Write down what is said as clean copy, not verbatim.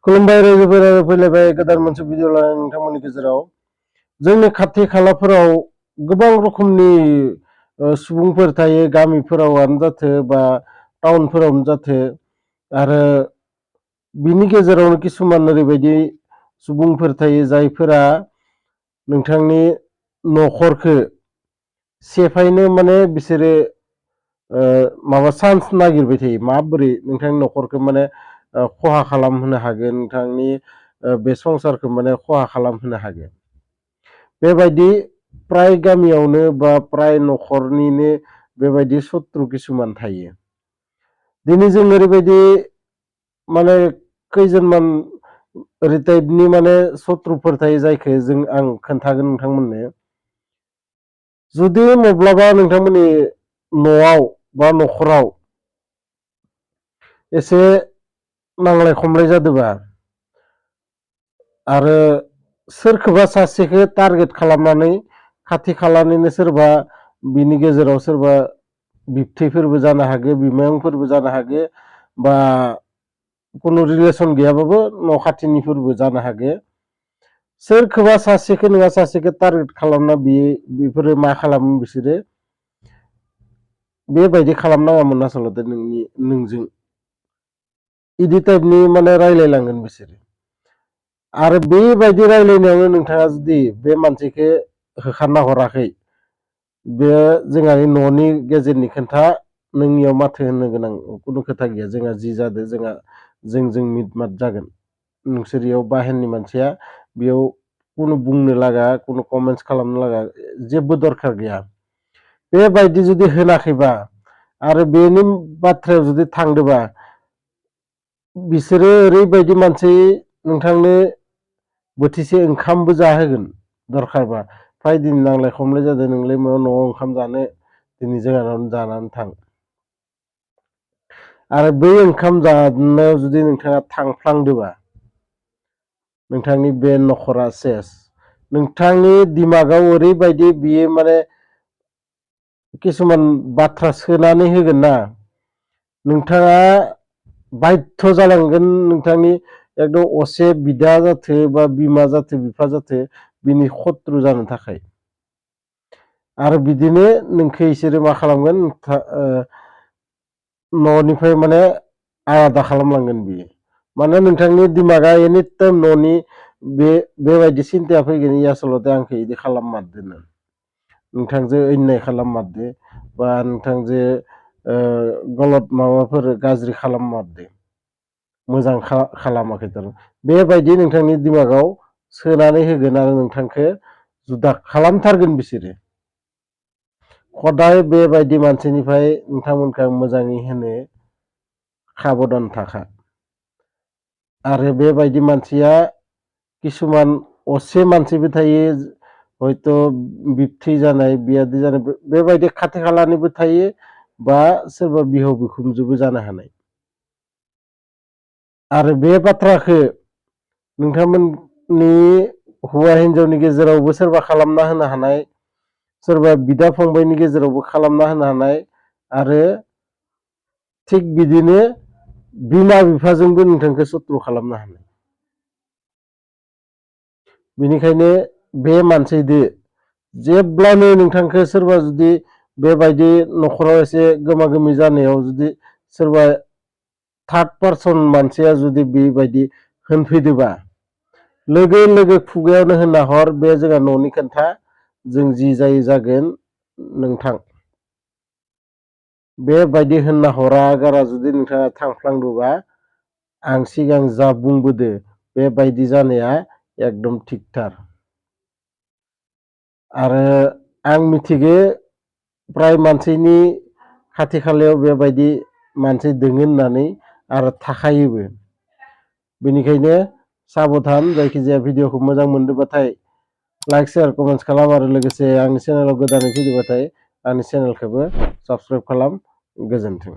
खुलुमबाय रायजोफोरा फैलायबाय गोदान मोनसे भिडिअ लानानै नोंथांमोननि गेजेराव जोंनि खाथि खालाफोराव गोबां रोखोमनि सुबुंफोर थायो गामिफोरावनो जाथो बा टाउनफोरावनो जाथो आरो बिनि गेजेरावनो किसुमान ओरैबायदि सुबुंफोर थायो जायफोरा नोंथांनि न'खरखौ सेफायनो माने बिसोरो माबा चान्स नागिरबाय थायो माबोरै नोंथांनि न'खरखौ माने खहा खालामहोनो हागोन नोंथांनि बे संसारखौ माने खहा खालामहोनो हागोन बेबायदि प्राय गामियावनो बा प्राय न'खरनिनो बेबायदि शत्रु किसुमान थायो। दिनै जों ओरैबायदि माने खैजोनमान ओरै टाइपनि माने शत्रुफोर थायो जायखौ आं खोन्थागोन नोंथांमोननो। जुदि माब्लाबा नोंथांमोननि न'आव बा न'खराव एसे नांलाय खमलाय जादोंबा आरो सोरखौबा सासेखौ टारगेट खालामनानै खाथि खालानिनो सोरबा बिनि गेजेराव सोरबा बिबथैफोरबो जानो हागौ बिमायंफोरबो जानो हागौ बा कुनु रिलेसन गैयाबाबो न' खाथिनिफोरबो जानो हागौ। सोरखौबा सासेखौ नङा सासेखौ टारगेट खालामना बेफोरो मा खालामो बिसोरो बेबायदि खालामनाङामोन आसलते नोंजों इदि टाइपनि माने रायलायलांगोन बिसोरो आरो बेबायदि रायलायनायावनो नोंथाङा जुदि बे मानसिखौ होखारना हराखै बे जोंहानि न'नि गेजेरनि खोथा नोंनियाव माथो होननो गोनां खुनु खोथा गैया। जोंहा जि जादों जों मिटमाट जागोन। नोंसोरियाव बाहेरनि मानसिया बेयाव कुनु बुंनो लागा कुनु कमेन्ट्स खालामनो लागा जेबो दरखार गैया। बेबायदि जुदि होनाखैबा आरो बेनि बाथ्रायाव जुदि थांदोंबा बिसोरो ओरैबायदि मानसि नोंथांनो बोथिसे ओंखामबो जाहोगोन दरखारबा फाय दिनै नांलाय खमलाय जादों नोंलाय न'आव ओंखाम जानो दिनै जोंहानावनो जानानै थां आरो बै ओंखाम जानायाव जुदि नोंथाङा थांफ्लांदोंबा नोंथांनि बे न'खरा सेस नोंथांनि दिमागाव ओरैबायदि बियो माने किसुमान बाथ्रा सोनानै होगोन ना नोंथाङा बाध्य जालांगोन नोंथांनि एकदम असे बिदा जाथो बा बिमा जाथो बिफा जाथो बिनि शत्रु जानो थाखाय आरो बिदिनो नोंखौ इसोरो मा खालामगोन न'निफ्राय माने आलादा खालामलांगोन बियो माने नोंथांनि दिमागा एनि टाइम न'नि बेबायदि सिन्थाया फैगोन आसलते आंखौ इदि खालाममारदो नोंथांजों अन्याय खालाममारदो बा नोंथांजों गलत माबाफोर गाज्रि खालाममारदो मोजां खालामाखै थार बेबायदि नोंथांनि दिमागाव सोनानै होगोन आरो नोंथांखौ जुदा खालामथारगोन बिसोरो खदाय बेबायदि मानसिनिफ्राय नोंथांमोनखौ आं मोजाङै होनो साबधान थाखा आरो बेबायदि मानसिया किसुमान असे मानसिबो थायो हयथ' बिबथै जानाय बियादै जानाय बेबायदि खाथि खालानिबो थायो बा सोरबा बिहाव बिखुनजोबो जानो हानाय आरो बे बाथ्राखौ नोंथांमोननि हौवा हिन्जावनि गेजेरावबो सोरबा खालामना होनो हानाय सोरबा बिदा फंबायनि गेजेरावबो खालामना होनो हानाय आरो थिग बिदिनो बिमा बिफाजोंबो नोंथांखौ शत्रु खालामनो हानाय बेनिखायनो बे मानसिदो जेब्लानो नोंथांखौ सोरबा जुदि बेबायदि न'खराव एसे गोमा गोमि जानायाव जुदि सोरबा थार्ड पार्सन मानसिया जुदि बेबायदि होनफैदोबा लोगो लोगो खुगायावनो होनना हर बे जोंहा न'नि खोथा जों जि जायो जागोन नोंथां बेबायदि होनना हरा गारा जुदि नोंथाङा थांफ्लांदोंबा आं सिगां जा बुंबोदो बेबायदि जानाया एकदम थिगथार आरो आं मिथिगो प्राय मानसिनि खाथि खालायाव बेबायदि मानसि दोङो होननानै आरो थाखायोबो बेनिखायनो साबधान जायखिजाया भिडिअखौ मोजां मोनदोंबाथाय लाइक शेयार कमेन्ट्स खालाम आरो लोगोसे आंनि चेनेलाव गोदानै फैदोंबाथाय आंनि चेनेलखौबो साबस्क्राइब खालाम गोजोन्थों।